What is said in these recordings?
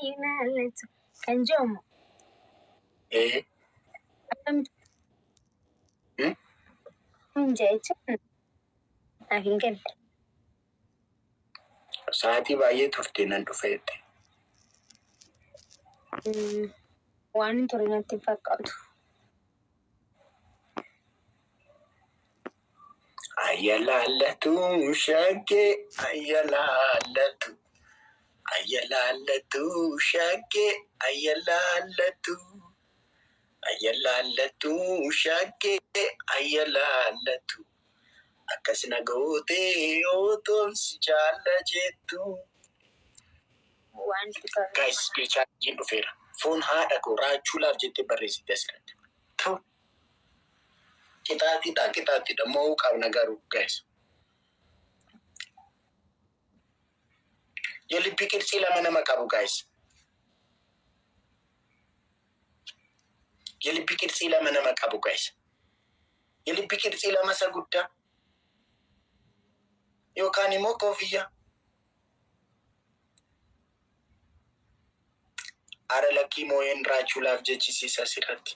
Ilaallatu kan jedhamu. Ee. Akkamitti Hmm? hin jechuun naaf hin galle. Sa'aatii baay'ee turte nan dhufa jette. Waan hin ture natti hin fakkaatu. Ayya laallatu shaggee, ayya laallatu, ayya laallatu shaggee, ayya laallatu, ayya laallatu shaggee, ayya laallatu, akkas na gootee otoon si jaalla jettu. Waan dhugaa. Guys, challengeiin dhufeera. Foon haadha koo, Raachuu Love jettee barreessite asirratti. Tu. Qixaatiidha, qixaatiidha, mo'uu qabna garuu, guys. የልብ ቅርጽ lama nama qabu, guys. የልብ ቅርጽ lama nama qabu, guys. የልብ ቅርጽ lama isa guddaa yookaan immoo koofiyyaa. Ara lakkii, moo'een Raachuu Love jechisiisa asirratti.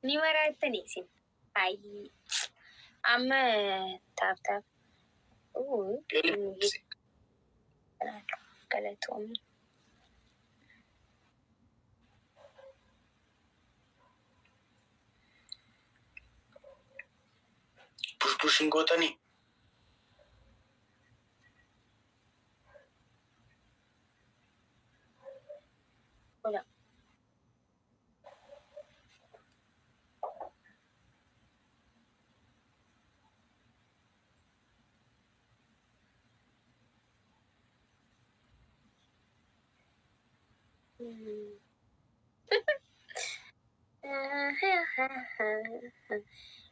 Ni maraattanii isin. Ayyii. Amma tap tap. የልብ ቅርጽ Galatoomii. Push push hin gootanii? Hola.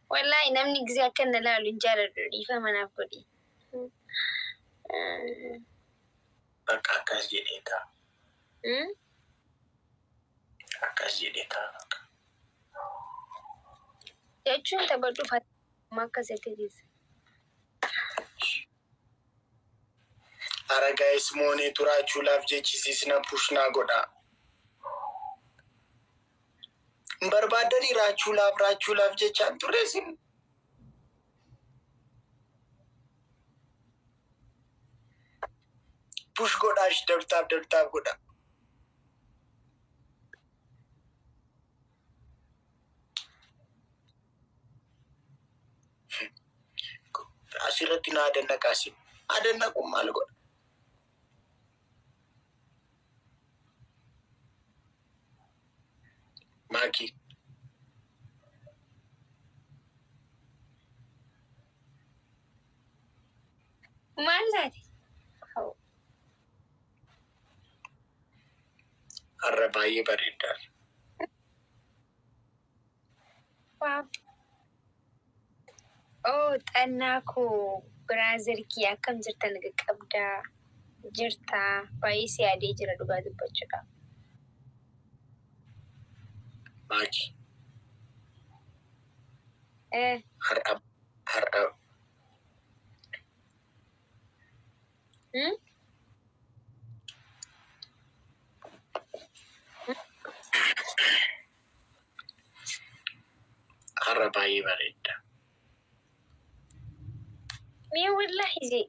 Wallaahi namni gisee akka na laalu hin jaaladhu, dhiifama naaf godhi. Bakka akkas jedhee ta'a. Akkas jedhee ta'a. Jechuun taphadhu akkasitti keessa. Ara guys, mooneetu Raachuu Love jechisiisna, push naa godhaa. Hin barbaaddanii? Raachuu Love, Raachuu Love jechaan turre isin. Push godhaa, double tap, double tap godhaa. Asirratti na adannaqaa isin. Adannaquun maal godha? Maakii. Maal taate? Har'a baay'ee bareedaa. Wow. Oh, xannaa koo, brother kii, akkam jirtan? Qabdaa jirtaa? Baay'ee si yaadee jira dhugaa dubbachuudhaaf. Maakii. Eh, Har'a hmm? Har'a baay'ee bareedda. Mee wallahi jee.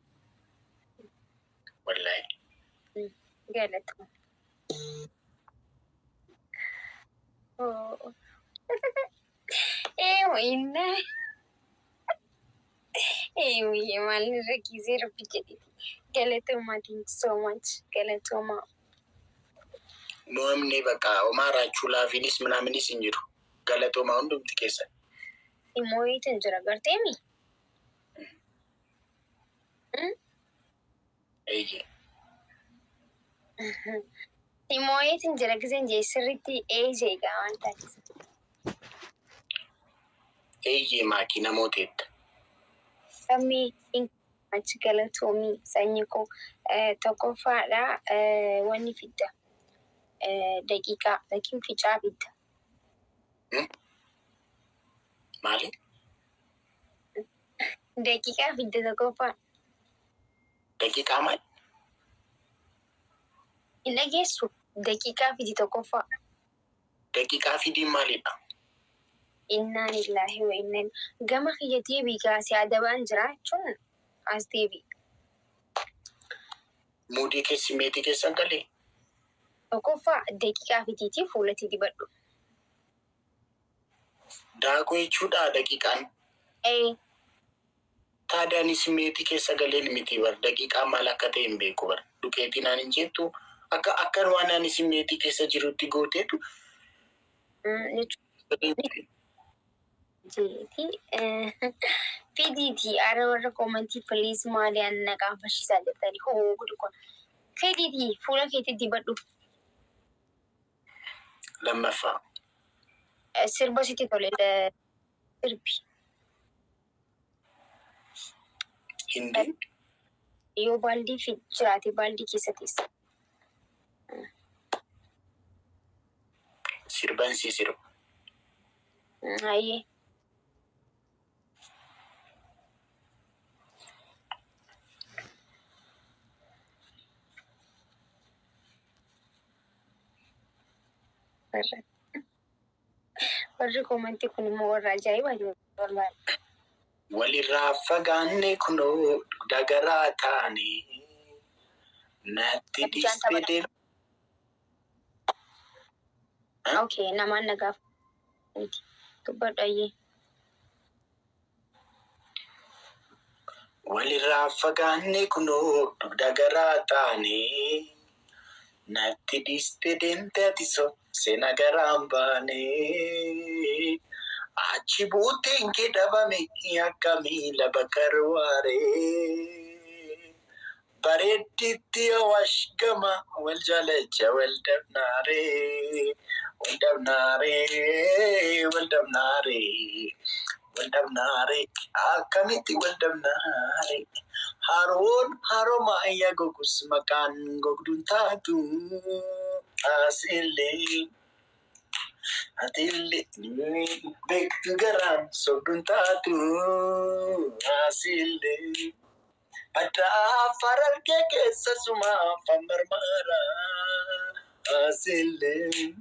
Wallahi. Galatoo. Oh. Eh, wayinna. Eh, wayye, maal irra giizee rabbi jedhiti. Galatooma, thank you so much. Galatooma. Mo'amni bakka homaa, Raachuu Loveiinis ምናምnis hin jiru. Galatoomaa hundumti keessan. Mooyiitu jira garteemi? Hmm? Eeyyee. Mooyiitu jira giseen jee sirriitti ee jeegaa waan taatisa. Eeyyee, maakii, namooteetta. Sammii achi galatoomii sanyii koo, tokkoffaadha, wanni fidda daqiiqaa yookiin ficaa fidda. Maali? Daqiiqaa fidde tokkoffaa. Daqiiqaa maal? Hin dhageessu. Daqiiqaa fidi tokkoffaa. Daqiiqaa fidiin maalidha? Innaa lillaahi wa innaa gama kiyya deebii kaasee adabaan jira jechuun as deebi. Muudii keessi meetii keessan galee? Tokkoffaa daqiiqaa fidiitii fuulatti dibadhu. Daakuu jechuudha daqiiqaan. Ee. Taadaanis meetii keessa galeen miti bar daqiiqaa maal akka ta'e hin beeku bar. Duqeetii naan hin jettu akka akkan waan ani meetii keessa jirutti gooteetu. Jechuun jeeti fidiitii ara warra koomantii please maali an na qaanfashiisaa jettanii hoo gudu kun. Fidiitii fuula keetti dibadhu. Lammaffaa. Sirba sitti tole sirbi. Hindii. Yoo baaldii fi jiraate baaldii keessa teessa. Sirban si sirba. Hayyee. Warri koomantii kun immoo warra ajaa'ibaati wallahi. Walirraa fagaanne kunoo dagaraa taane natti dhiiste deem. Okay, namaan nagaaf miti. Dubbadhu ayyee. Walirraa fagaanne kunoo dagaraa taane natti dhiiste deemte ati seena garaan baane. Achi buuteen kee dhabame akka miila bakar waaree. Bareedditti awaash gama wal jaalacha wal dabnaaree. Wal dabnaaree wal dabnaaree wal dabnaaree akkamitti wal dabnaaree. Haroon haroma ayyaa gogus maqaan gogduun taatu asillee. Atillee beektu garaan sobduun taatu asillee. Baddaa farargee keessa sumaaf marmaara asillee.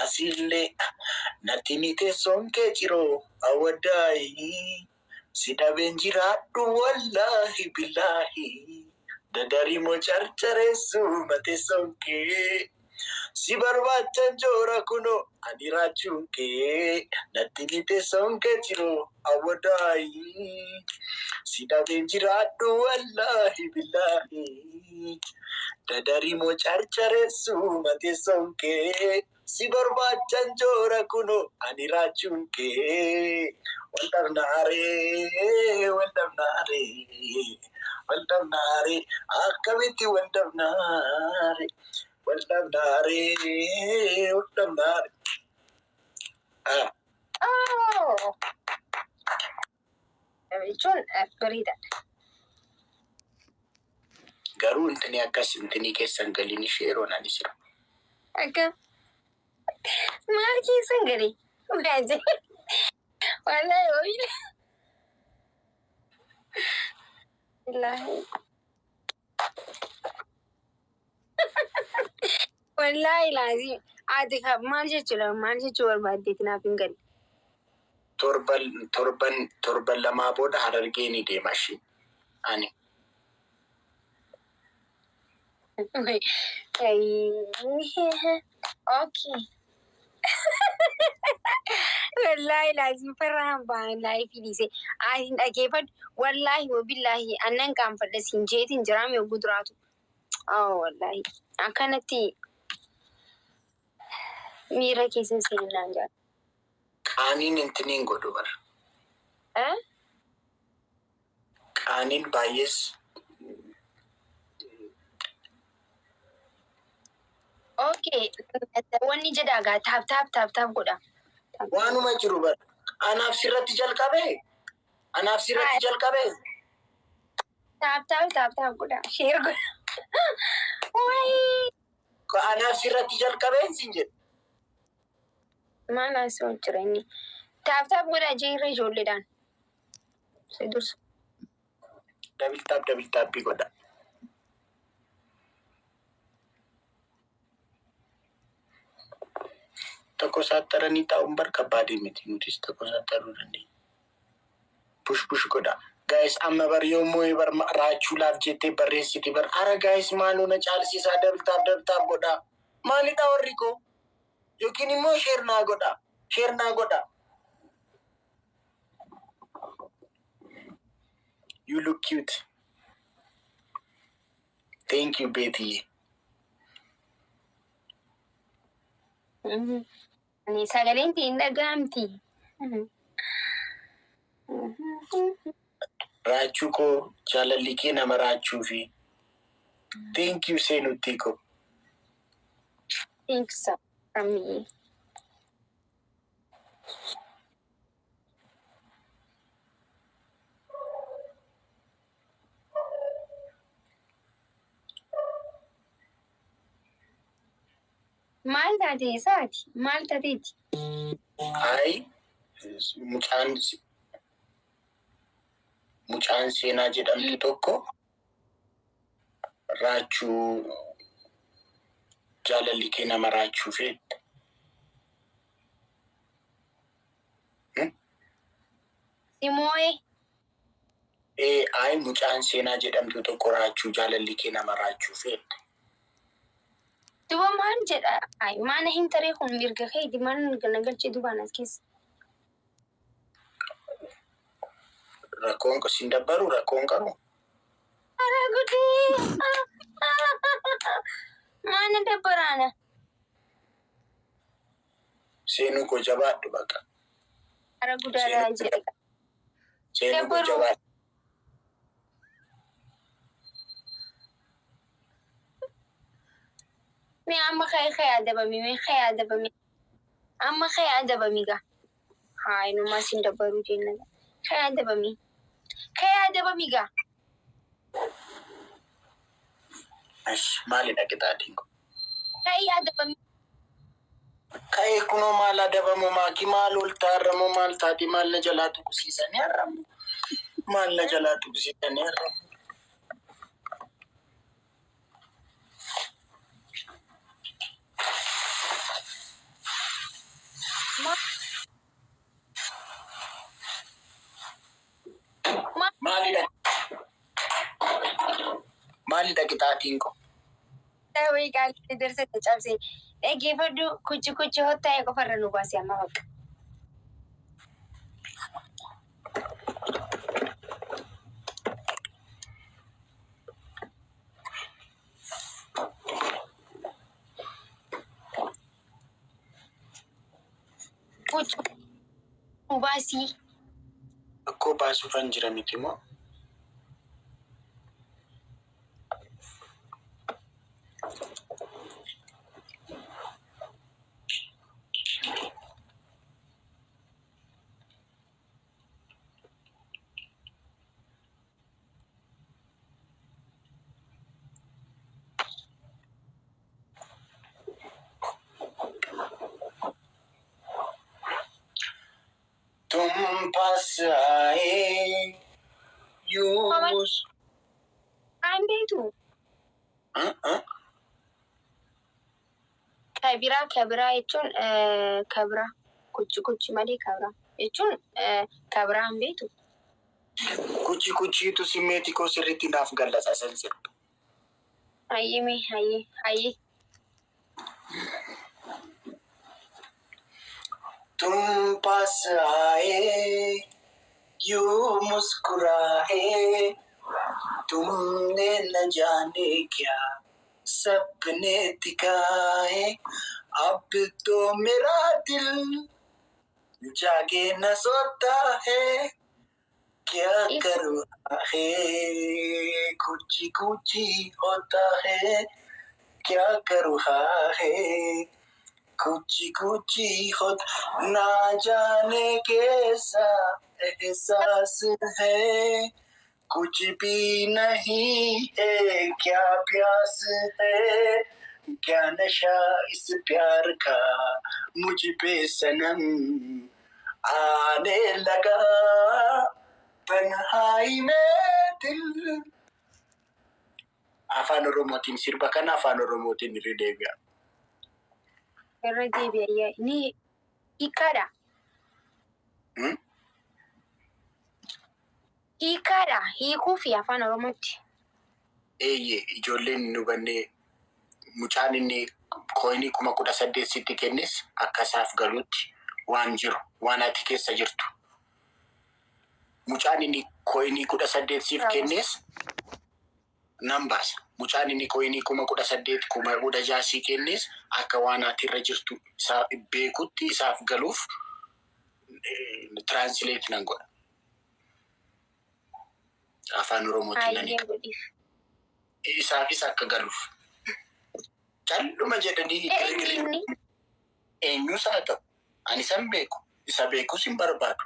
Asillee natti ni teessoon kee ciroo awwaddaayi. Si dhabeen jiraadhu wallaahi billaahi. Dadarimoo carcareessu mateessoon kee. Si barbaachan joora kunoo ani raachuun kee. Natti ni teessoon kee ciroo awwaddaayi. Si dhabeen jiraadhu wallaahi billaahi. Dadarimoo carcareessu mateessoon kee. Si barbaachan joora kunoo ani raachuun kee. Wal dhabnaaree wal dhabnaaree wal dhabnaaree akkamitti wal dhabnaaree wal dhabnaaree wal dhabnaaree. Ah. Oh! Jechuun bareedaadha. Garuu intini akkas intini keessan galiin ishee yeroo naan sirba. Akka maal keessan galee? Waajee. Wallahi ooyila. Wallaahi. Wallaahi laazim. Ati maal jechuudha maal jechuu barbaaddeeti naaf hin galle. Torban torban torban lamaa booda Harargee ni deema ishee. Ani. Okay. Wallaahi laazim farraan ba'an laayifii dhiise. Ati hin dhageeffadhu. Wallaahi wabillaahi annan qaanfadha siin jeetiin jiraame yogguu duraatu. Oh wallaahi. Akkanatti miira keessa seenaan jira. Qaaniin intiniin godhu bara. Eh? Qaaniin baay'ees Okay. Wanni jedhaa gaa tap tap tap tap godha. Waanuma jiru bara. Anaaf sirratti jalqabee? Anaaf sirratti jalqabee? Tap tap tap tap godha. Share godha. Wayii. Anaaf sirratti jalqabee siin jedhe. Maal haasa'u jira inni? Tap tap godha jeerra ijoolleedhaan. Si dursa. Double tap, double tap godha. Tokko saattaranii taa'uun bar kabbaadee miti. Nutis tokko saattaruu dandeenya. Push push godha. Guys, amma bar yommuu bar raachuu laaf jettee barreessiti bar. Ara guys, maaloo na caalsisaa, double tap, double tap godha. Maalidha warri koo? Yookiin immoo share naa godha. Share naa godha. You look cute. Thank you, Betty. Ani sagaleen kee hin dhaga'amti. Raachuu koo, jaalalli kee nama raachuu fi. Thank you, seenutti koo. Thanks from me. Maal taate isaati? Maal taateeti? Ayi, mucaan seenaa jedhamtu tokko raachuu jaalalli kee nama raachuu feette. Simoo'ee. Ee, ayi, mucaan seenaa jedhamtu tokko raachuu jaalalli kee nama raachuu feette. Duba maal jedha? Ay, maana hin taree kun mirga keeti, maal na galchee dubaan as keessa? Rakkoon sin dabbaru, rakkoon qabu. Ara gudii! Maana dabbaraana? Seenuu koo, jabaadhu baqa. Ara guddaa jedha. Seenuu koo, Dabbaru. jabaadhu. Mee amma ka'ee ka'ee adabami, mee ka'ee adabami. Amma ka'ee adabami gaa. Haa, inumaa sin dabbaruu jenna. Ka'ee adabami. Ka'ee adabami gaa. Ash, maalidha qixaatiin kun? Ka'ee adabami. Ka'ee kunoo, maal adabamu, maaki maal ol taarramu, maal taati, maal na jalaa tuqsiisanii har'amu? Maal na jalaa tuqsiisanii har'amu? Maalidha? Maalidha qixaatiin kun? Wayii qaalii darsate cabse. Dhaggeeffadhu, kuchi kuchi hottaa'e qofarra nu baase amma bakka. Kuchi nu baasii. Akkoo baasuufan jira miti moo? तुम पास आए यूं Aan beektu Huh? Kabiraa, kabiraa jechuun kabiraa kuchi kuchi malee, kabiraa jechuun kabiraa hin beektu. Kuchi kuchiitu simmeetii koo sirriitti naaf gallasa san sirba. Hayyee, mee, hayyee, hayyee. तुम पास आए यूं मुस्कुराए, तुमने न जाने क्या सपने दिखाए, अब तो मेरा दिल जागे न सोता है, क्या करूँ है, कुछ कुछ होता है, क्या करूँ है, कुछ कुछ होता, ना जाने कैसा एहसास है, कुछ भी नहीं है, क्या प्यास है, क्या नशा इस प्यार का मुझ पे सनम आने लगा। Tanhaayimeetil. Afaan Oromootiin sirba kana afaan Oromootiin irra deebi'a. Irra deebi'a. Ni hiikaadha. Hmm? Hiikaadha. Hiikuu fi afaan Oromootti. Eeyyee, ijoolleen hin hubannee mucaan inni coinii 18,000 sitti kennes akka isaaf galuutti waan jiru waan ati keessa jirtu. Mucaan inni coinii 18 siif kennes nan baasa. Mucaan inni coinii 18,000 16,000 sii kennes akka waan ati irra jirtu isaa beekutti isaaf galuuf translate nan godha. Afaan Oromootiin nan Hayyee hiika. Godhiif. Isaafis akka galuuf. Calluma jedhanii Eenyu girgirri inni? Eenyus haa ta'u. Ani isan beeku. Isa beekus hin barbaadu.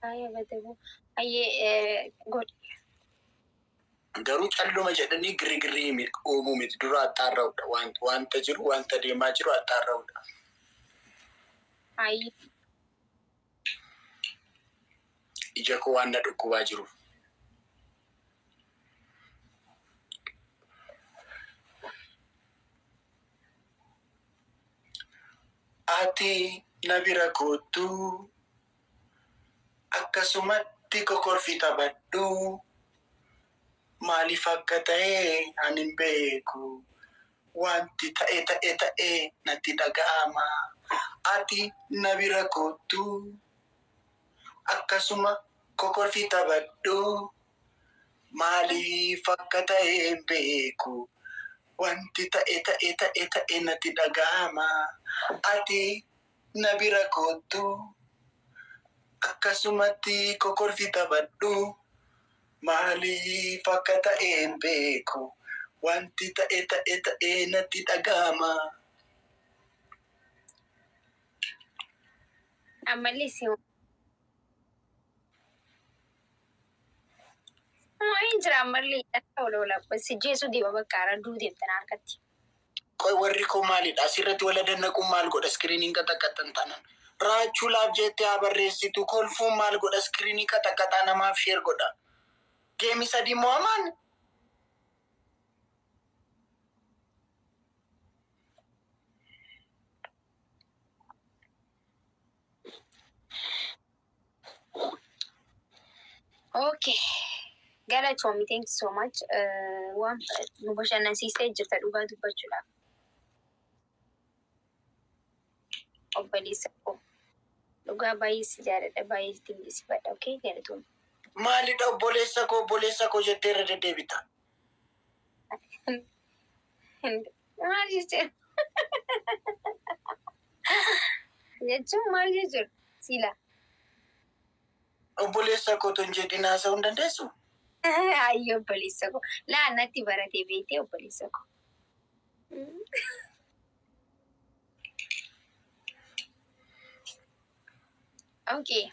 Hayyee badabu. Hayyee godhi. Garuu calluma jedhanii girgirrii uumuu miti. Dura axxaarra'uudha. Wanta jiru, wanta deemaa jiru axxaarra'uudha. Hayyee. Ija koo waan na dhukkubaa jiruuf. Ati na bira koottu, akkasumatti kokorfi taphadhu, maaliif akka ta'e ani hin beeku, wanti ta'e ta'e ta'e natti dhaga'ama. Ati na bira koottu, akkasuma kokorfi taphadhu, maaliif akka ta'e hin beeku, wanti ta'e ta'e ta'e ta'e natti dhaga'ama. Ati na bira koottu, akkasumatti kokorfi taphadhu, maaliif akka ta'e hin beeku, wanti ta'e ta'e ta'e natti dhaga'ama. Ammallee si Waan jira ammallee ola ola si jeesu deema bakka haaraa duu deemtan harkatti. Qoy, warri koo maalidha? Asirratti wal dannaquun maal godha? Screeniin qaxaqqaxan tanan. Raachuu laaf jettee haa barreessitu. Kolfuun maal godha? Screenii qaxaqqaxaa namaaf share godha. Gameii sadii mo'amaan. Okay. Galatoomi, thank you so much. Waan nu bashannansiistee jirta dhugaa dubbachuudhaaf. Obboleessa koo. Dhugaa baay'ee si jaalladha, baay'ee si dinqisiifadha. Okay, galatoomi. Maalidha obboleessa koo, obboleessa koo jettee irra deddeebita? Maal jechuudha? Jechuun maal jechuudha? Sila. Obboleessa koo tun jedhin haasa'uu hin dandeessu? Ayyoo, obboleessa koo. Laa, natti baratee beektee obboleessa koo. Okay.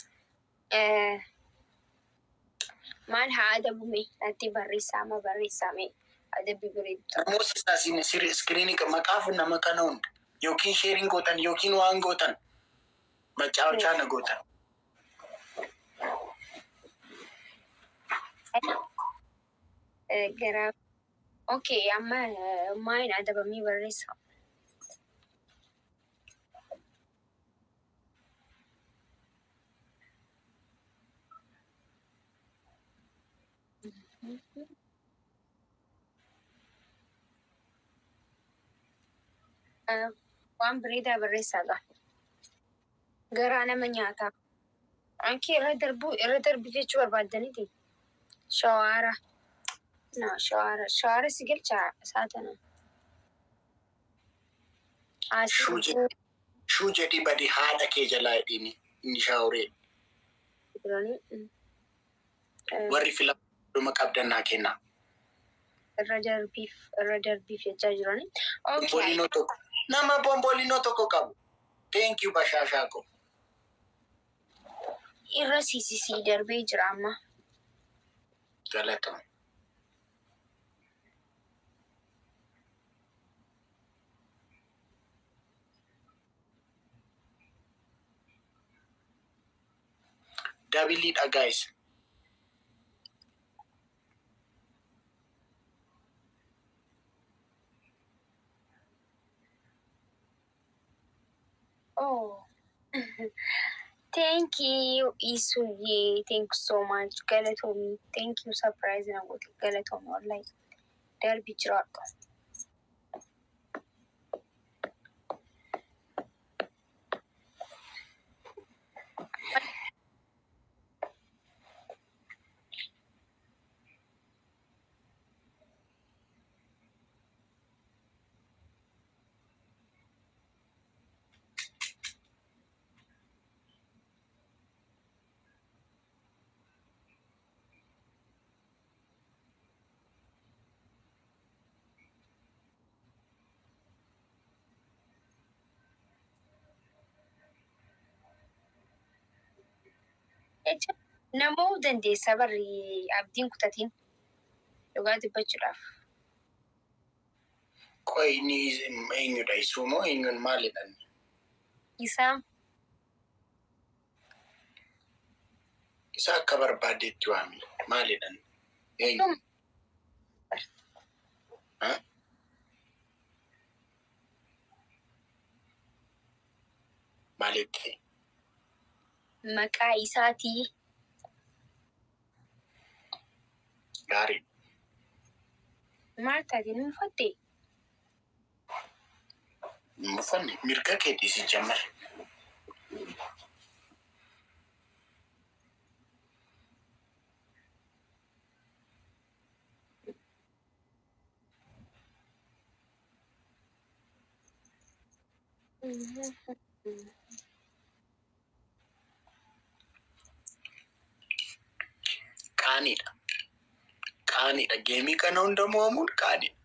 Maal haa adabume? Natti barreessaa ma barreessame adabbi bareedu. Namoota isaa screenii maqaaf nama kana hunda yookiin shareiin gootan yookiin waan gootan macaawachaa na gootan. Gara okay, amma maal adabamee barreessa? Waan bareedaa barreessaa gaa. Garaa nama nyaataa. Anki irra darbuu, irra darbii jechuu barbaaddaniiti. Shawaara. No, shawaara. Shawaara si galcha saatana. Shuu jedhi, shuu jedhi, badi haadha kee jalaa jedhini inni shaaworee. Warri filama qabdan naa kennaa. Irra darbiif, irra darbiif jechaa jirani. Okay. Bombolinoo tokko. Nama bombolinoo tokko qabu. Thank you, bashaashaa ko. Irra siisisii darbee jira amma. Galatama. Doubleiidha guys. Oh. Thank you, Isuye. Thank you so much. Galatomi. Thank you, surprise na goote. Galatomi wallahi. Darbi jiraadhu. Jecha namoo dandeessa barri abdiin kutatiin dhugaa dubbachuudhaaf. Qoy inni eenyudha? Isuu moo eenyuun maalidha? Isaa. Isa akka barbaaddeetti waami. Maalidha? Eenyu? Ha? Maalitti? Maqaa isaatii. Gaarii. Maal taate, ni uffatte? Hin uffanne, mirga keetii si jammar. Qaaniidha. Qaaniidha. Gameii kana hunda mo'amuun qaaniidha.